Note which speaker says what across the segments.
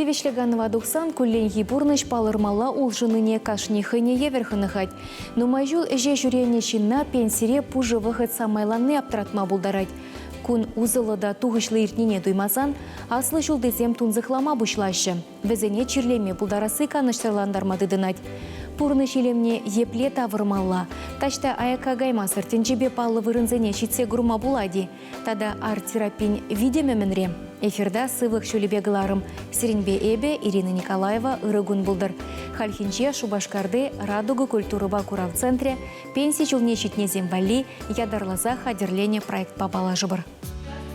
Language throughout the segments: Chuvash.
Speaker 1: Тивӗҫлӗ канӑва тухсан кулленхи пурнӑҫ палӑрмалла улшӑннине кашни хӑйне евӗр хӑнӑхать. Нумай ҫул ӗҫе ҫӳренӗ ҫынна пенсире пушӑ вӑхӑт самайланни аптӑратма пултарать. Кун усӑллӑ та тухӑҫлӑ иртнине туймасан аслӑ ҫултисем тунсӑхлама пуҫлаҫҫӗ. Вӗсене чирлеме пултарасси канӑҫсӑрлантарма тытӑнать. Пурнӑҫ илемне епле тавӑрмалла? Таҫта аякка каймасӑр тӗнчепе паллӑ вырӑнсене ҫитсе курма пулать-и? Тата арт-терапин витӗмӗ мӗнре? Эфирта сывлӑх ҫулӗпе кӑларӑм. Сирӗнпе эпӗ, Ирина Николаева, ырӑ кун пултӑр. Хальхинче Шупашкарти Радуга культурӑпа курав центрӗ пенси ҫулне ҫитнисем валли ятарласа хатӗрленӗ проектпа паллашӑпӑр.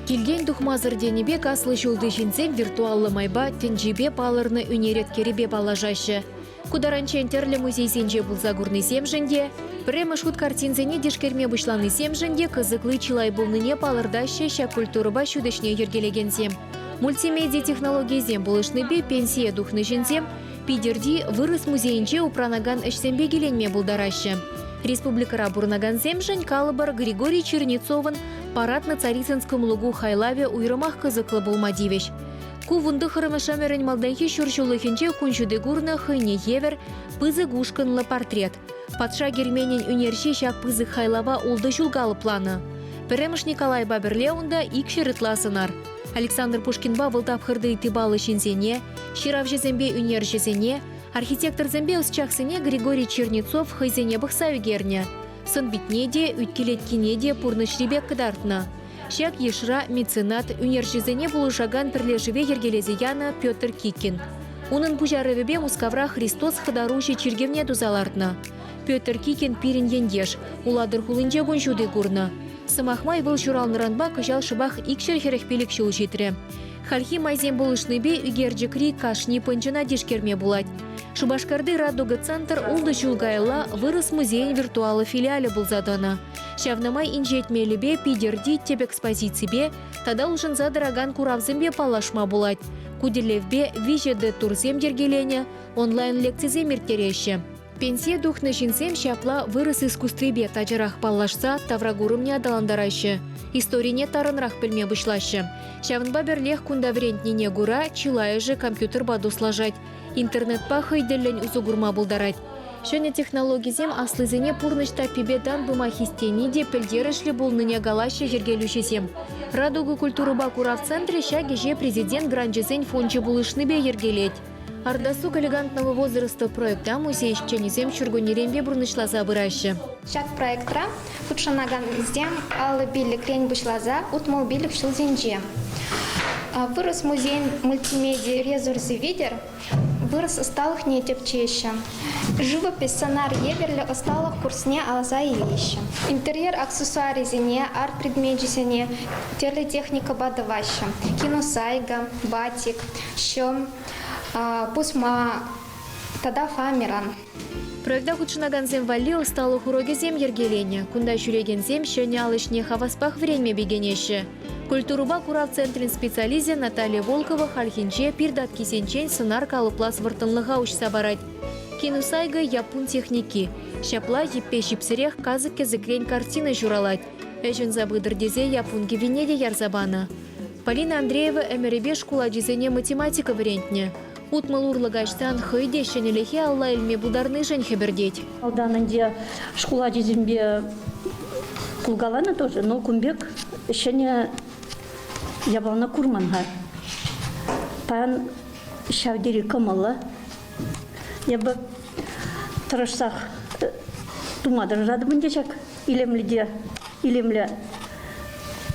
Speaker 2: Килтен тухмасӑр тенӗ пек аслӑ ҫулти ҫынсем виртуаллӑ майпа тӗнчипе палӑрнӑ ӳнер еткерӗпе паллашаҫҫӗ. Ку таранччен тӗрлӗ музейсенче пулса курнисемшӗн те, пӗрремӗш хут картинсене тишкерме пуҫланисемшӗн те кӑсӑкли чылай пулнине палӑртаҫҫӗ ҫак культурӑпа ҫут ӗҫне йӗркелекенсем. Мультимеди технологийӗсем пулӑшнипе пенсие тухнӑ ҫынсем Питӗрти вырӑс музейӗнче упранакан ӗҫсемпе киленме пултараҫҫӗ. Республикӑра пурӑнакансемшӗн калӑпӑр Григорий Чернецовӑн «Парад на Царицынском лугу» хайлавӗ уйрӑмах кӑсӑклӑ пулма тивӗҫ. Ку вунтӑххӑрмӗш ӗмӗрӗн малтанхи ҫур ҫуллӑхӗнче кун ҫути курнӑ хӑйне евӗр пысӑк ушкӑнлӑ портрет. Патша керменӗн ӳнерҫи ҫак пысӑк хайлава ултӑ ҫул калӑпланӑ. Пӗрремӗш Николайпа пӗрле унта 200 ытла сӑнар. Александр Пушкинпа вӑл тапхӑрти ытти паллӑ ҫынсене, ҫыравҫӑсемпе ӳнерҫӗсене, архитекторсемпе ӑсчахсене Григорий Чернецов хӑйсене пӑхса ӳкернӗ. Сӑн-питне те, ӳт-кӗлеткине те пурнӑҫри пек кӑтартнӑ. Ҫак йышра меценат, ӳнерҫӗсене пулӑшакан пӗрлешӗве йӗркелесе янӑ Петр Кикин. Унӑн пуҫарӑвӗпе Мускавра Христос хӑтаруҫӑ чиркӗвне туса лартнӑ. Петр Кикин пирӗн ентеш, Улатӑр хулинче кун ҫути курнӑ. Сӑмах май, вӑл ҫуралнӑранпа кӑҫал шӑпах 245 ҫул ҫитрӗ. Хальхи майсем пулӑшнипе ӳкерчӗкри кашни пӑнчӑна тишкерме пулать. Шупашкарти «Радуга» центр ултӑ ҫул каялла Вырӑс музейӗн виртуаллӑ филиалӗ пулса тӑнӑ. Ҫавна май инҫет мелӗпе Питӗрти тӗп экспозиципе тата улшӑнса тӑракан куравсемпе паллашма пулать. Ку тӗллевпе 3D-турсем йӗркеленӗ, онлайн-лекцисем ирттереҫҫӗ. Пенсие тухнӑ ҫынсем ҫапла вырӑс искусствипе тачӑрах паллашса тавракурӑмне аталантараҫҫӗ, историне тарӑнрах пӗлме пуҫлаҫҫӗ. Ҫавӑнпа пӗрлех кунта вӗрентнине кура чылайӑшӗ компьютерпа туслашать, интернетпа хӑй тӗллӗн усӑ курма пултарать. Ҫӗнӗ технологисем аслисене пурнӑҫ таппипе тан пыма хистени те пӗлтерӗшлӗ пулнине калаҫҫӗ йӗркелӳҫӗсем. Радуга культурӑпа курав центрӗ ҫак ӗҫе президент гранчӗсен фончӗ пулӑшнипе йӗркелет. Ардасуг элегантного возраста проекта музей ӗҫченӗсем ҫуркуннеренпе пурнӑҫласа пыраҫҫӗ.
Speaker 3: Ҫак проектра хутшӑнакансем 55-рен пуҫласа 65 ҫулсенче Вырӑс музейӗн мультимеди ресурсӗ витӗр вырӑс ӑсталӑхне тӗпчеҫҫӗ. Живопись сӑнар евӗрлӗ ӑсталӑх курсне алса илеҫҫӗ. Интерьер аксессуарӗсене, арт-предмечӗсене тӗрлӗ техникӑпа тӑваҫҫӗ. Киносайга, батик, ҫӑм, пусма тата фоамиран.
Speaker 2: Проекта хутшӑнакансем валли ӑсталӑх урокӗсем йӗркеленӗ. Кунта ҫӳрекенсем ҫӗнӗ ал ӗҫне хаваспах вӗренме пикенеҫҫӗ. Культурӑпа курав центрӗн специалисчӗ Наталья Волкова хальхинче пир таткисенчен сӑнар калӑплас вӑрттӑнлӑха уҫса парать. Кинусайга яппун техники. Ҫапла йӗппе ҫипсӗрех касӑк-кӗсӗкрен картина ҫуралать. Ӗҫ ӑнса пытӑр тесе яппун кӗввине те ярса панӑ. Полина Андреева ӗмӗрӗпе шкул ачисене математика вӗрентнӗ. 60 урлӑ каҫсан хӑй те ҫӗнӗлӗхе алла илме пултарнишӗн хӗпӗртет.
Speaker 4: Малтан ӗнтӗ шкул ачисемпе пулкаланӑ тоже, но кун пек ҫӗнӗ япалана курман-ха. Паян ҫав тери кӑмӑллӑ. Эпӗ тӑрӑшсах тума тӑрӑшатӑп ӗнтӗ ҫак илемлӗ те илемлӗ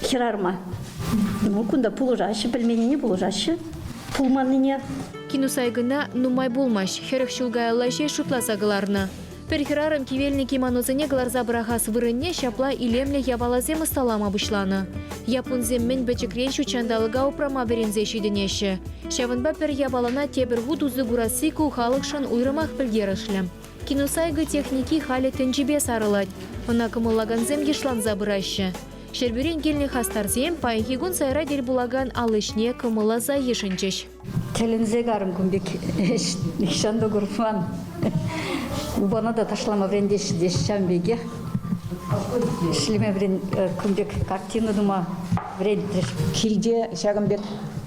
Speaker 4: хӗрарӑма. Ну, кунта пулӑшаҫҫӗ, пӗлменнине пулӑшаҫҫӗ, пулманнине.
Speaker 2: Кинусайгӑна нумай пулмасть, 40 ҫул каялла ҫеҫ шутласа кӑларнӑ. Пӗр хӗрарӑм кивелнӗ кимоносене кӑларса пӑрахас вырӑнне ҫапла илемлӗ япаласем ӑсталама пуҫланӑ. Яппунсем мӗн пӗчӗкрен ҫутҫанталӑка упрама вӗренсе ҫитӗнеҫҫӗ. Ҫавӑнпа пӗр япалана тепӗр хут усӑ курасси ку халӑхшӑн уйрӑмах пӗлтерӗшлӗ. Киносайга техники халӗ тӗнчипе сарӑлать. Ӑна кӑмӑллакансем йышланса пыраҫҫӗ. Ҫӗрпӳрен килнӗ хастарсем паянхи кун сайра тӗл пулакан ал ӗҫне кӑмӑлласа йышӑнчӗҫ.
Speaker 5: Тӗлӗнсе карӑм кун пек ӗҫ нихҫан та курман. Упана та ташлама вӗрентеҫҫӗ те ҫавӑн пекех. Ӗҫлеме вӗрен кун пек картина тума вӗрентрӗҫ.
Speaker 6: Килте ҫакӑн пек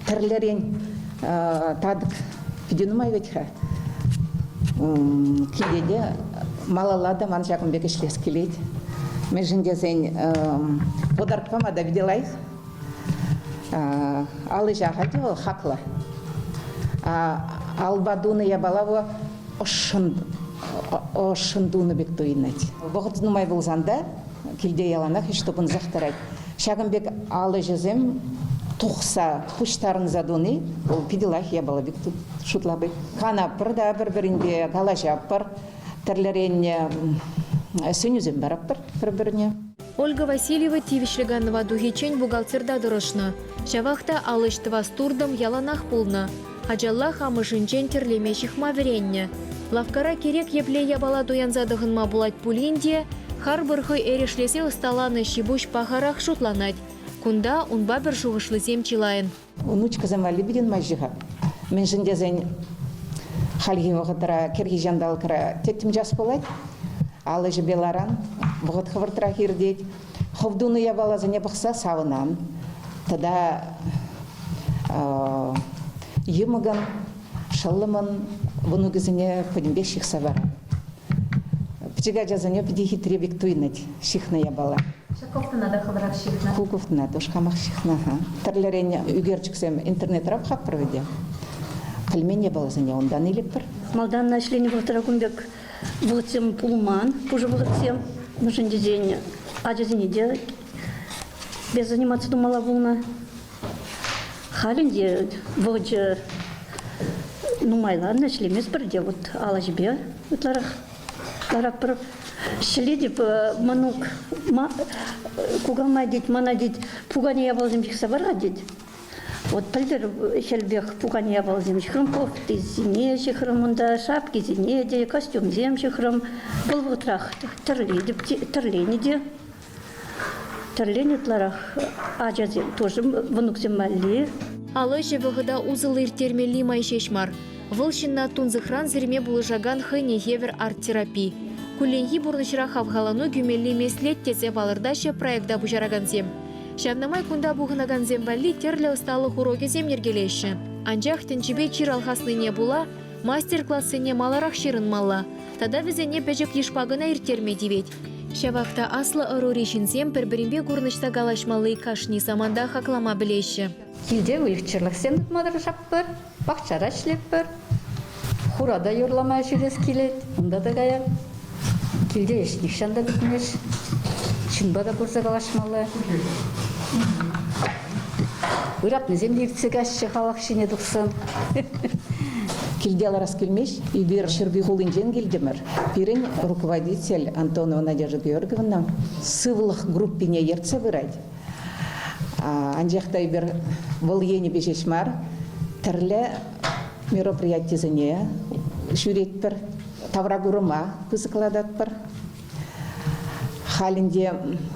Speaker 6: тӗрлӗрен татӑк. Питӗ нумай вӗт-ха. Килте те малалла та ман ҫакӑн пек ӗҫлес килет. Мӗншӗн тесен подарок пама та питӗ лайӑх. Ал ӗҫ ахаль те вӑл хаклӑ. Алпа тунӑ япала вӑл ӑшшӑн ӑшшӑн тунӑ пек туйӑнать. Вӑхӑт нумай пулсан та килте яланах ӗҫ тупӑнсах тӑрать. Ҫакӑн пек ал ӗҫӗсем тухса, пуҫтарӑнса туни вӑл питӗ лайӑх япала пек шутлатӑп. Канатпӑр та пӗр-пӗринпе калаҫатпӑр, тӗрлӗрен сӗнӳсем паратпӑр пӗр-пӗрне.
Speaker 2: Ольга Васильева тивӗҫлӗ канӑва тухиччен бухгалтерта тӑрӑшнӑ. Ҫавах та ал ӗҫ тӑвас туртӑм яланах пулнӑ. Ачаллах амӑшӗнчен тӗрлеме ҫыхма вӗреннӗ. Лавккара кирек епле япала туянса тӑхӑнма пулать пулин те, харпӑр хӑй эрешлесе ӑсталанӑ ҫи-пуҫ пахарах шутланать. Кунта унпа пӗр шухӑшлисем чылайӑн.
Speaker 6: Внучкӑсем валли питӗ нумай ҫыхать. Мӗншӗн тесен хальхи вӑхӑтра кӗрхи ҫанталӑкра тӗттӗм час пулать. Ал ӗҫӗпе ларан, вӑхӑт хӑвӑртрах иртет. Хӑв тунӑ япаласене пӑхса савӑнан. Тата йӑмӑкӑн, шӑллӑмӑн мӑнукӗсене пӗтӗмпех ҫыхса паран. Пӗчӗк ачасене питӗ хитре пек туйӑнать ҫыхнӑ япала.
Speaker 3: Ҫак кофтӑна та хӑвӑрах ҫыхнӑ?
Speaker 6: Ку кофтӑна тоже хамах ҫыхнӑ. Тӗрлӗрен ӳкерчӗксем интернетра пӑхатпӑр вӗт. Пӗлмен япаласене унтан илетпӗр.
Speaker 4: Малтан ӗҫленӗ вӑхӑтра кун пек вӑхӑтсем пулман, пушӑ вӑхӑтсем. Мӗншӗн тесен ачасене те без заниматься тумалла пулнӑ. Халь ӗнтӗ вӑхӑчӗ нумайланнӑ, ӗҫлеместпӗр те вот ал ӗҫӗпе ытларах ларатпӑр. Ҫӗлетӗп мӑнук, кукамай тет, мана тет, пукане япаласем ҫыхса пар-ха тет. Вот пӗлтӗр хӗлпех пукане япаласем ҫыхрӑм, кофтисене ҫыхрӑм унта, шапкисене те, костюмсем ҫыхрӑм. Вӑл вӑхӑтрах тӗрлетӗп, тӗрленӗ те. Тӗрлен ытларах ачасем тоже мӑнуксем валли.
Speaker 2: Ал ӗҫӗ вӑхӑта усӑллӑ ирттермелли май ҫеҫ мар. Вӑл ҫынна тунсӑхран сирме пулӑшакан хӑйне евӗр арт-терапи. Кулленхи пурнӑҫра хавхалану кӳмелли меслет тесе палӑртаҫҫӗ проекта пуҫаракансем. Ҫавна май кунта пухӑнакансем валли тӗрлӗ ӑсталӑх урокӗсем йӗркелеҫҫӗ. Анчах тӗнчипе чир алхаснине пула мастер-классене маларах ҫырӑнмалла тата вӗсене пӗчӗк йышпа кӑна ирттерме тивет. Ҫавах та аслӑ ӑрури ҫынсем пӗр-пӗринпе курнӑҫса калаҫмалли кашни саманта хаклама пӗлеҫҫӗ.
Speaker 5: Килте выльӑх-чӗрлӗхсем тытма тӑрӑшатпӑр, пахчара ӗҫлетпӗр. Хура та юрлама ҫӳрес килет, унта та каяп. Килте ӗҫ нихҫан та пӗтмест. Ҫынпа та курса калаҫмалла. Ыратнисем те иртсе каҫҫӗ халӑх ҫине тухсан.
Speaker 6: Килте ларас килмест. Эпир Ҫӗрпӳ хулинчен килтӗмӗр. Пирӗн руководитель Антонова Надежда Георгиевна сывлӑх группине ертсе пырать. Анчах та эпир вӑл енӗпе ҫеҫ мар, тӗрлӗ мероприятисене ҫӳретпӗр, тавракурӑма пысӑклататпӑр. Халь ӗнтӗ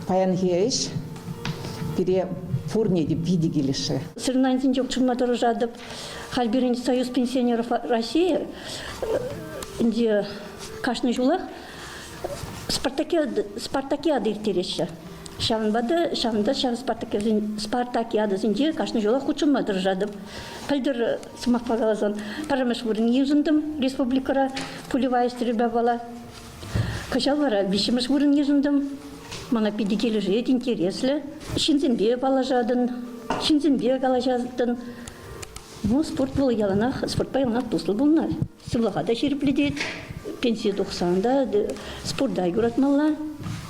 Speaker 6: паянхи ӗҫ пире пурне те питӗ килӗшрӗ.
Speaker 4: Соревнованисенче хутшӑнма тӑрӑшатӑп. Халь пирӗн Союз пенсионеров России ӗнтӗ кашни ҫулах спартакиада ирттереҫҫӗ. Ҫавӑнпа та ҫавӑнта ҫав спартакиадӑсенче кашни ҫулах хутшӑнма тӑрӑшатӑп. Пӗлтӗр, сӑмахпа каласан, пӗрремӗш вырӑн йышӑнтӑм республикӑра пулевая стрельбапала. Кӑҫал вара виҫҫӗмӗш вырӑн йышӑнтӑм. Мана питӗ килӗшет, интереслӗ. Ҫынсемпе паллашатӑн, ҫынсемпе калаҫатӑн. Ну, спорт вӑл яланах, спортпа яланах туслӑ пулнӑ. Сывлӑха та ҫирӗплетет, пенсие тухсан та спорта юратмалла,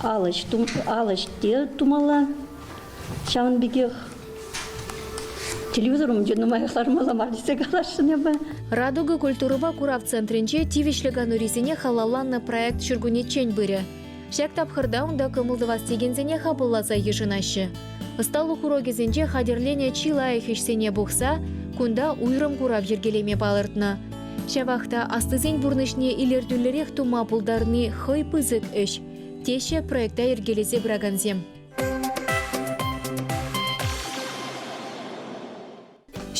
Speaker 4: ал ӗҫ те тумалла. Ҫавӑн пекех телевизор умӗнче нумаях лармалла мар тесе каласшӑн эпӗ.
Speaker 2: Радуга культурӑпа курав центрӗнче тивӗҫлӗ канурисене халалланӑ проект ҫуркуннеччен пырӗ. Ҫак тапхӑрта унта кӑмӑл тӑвас текенсене хапӑлласа йышӑнаҫҫӗ. Ӑсталӑх урокӗсенче хатӗрленӗ чи лайӑх ӗҫсене пухса кунта уйрӑм курав йӗркелеме палӑртнӑ. Ҫавах та аслисен пурнӑҫне илӗртӳллӗрех тума пултарни хӑй пысӑк ӗҫ, теҫҫӗ проекта йӗркелесе пыракансем.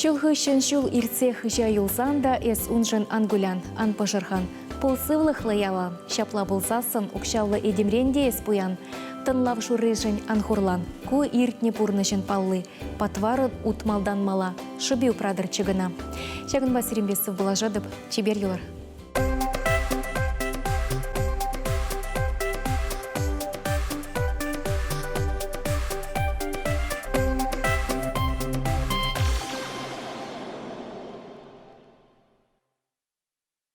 Speaker 1: Ҫул хыҫҫӑн ҫул иртсе хыҫа юлсан та эс уншӑн ан кулян, ан пӑшӑрхан. Пул сывлӑхлӑ яла. Ҫапла пулсассӑн укҫаллӑ этемрен те эс пуян. Тӑнлав шурришӗн ан хурлан. Ку иртнӗ пурнӑҫӑн палли. Патварӑн утмалтан мала. Шӑпи упратӑрччӗ кӑна. Ҫакӑнпа сирӗнпе сывпуллашатӑп. Чипер юлӑр.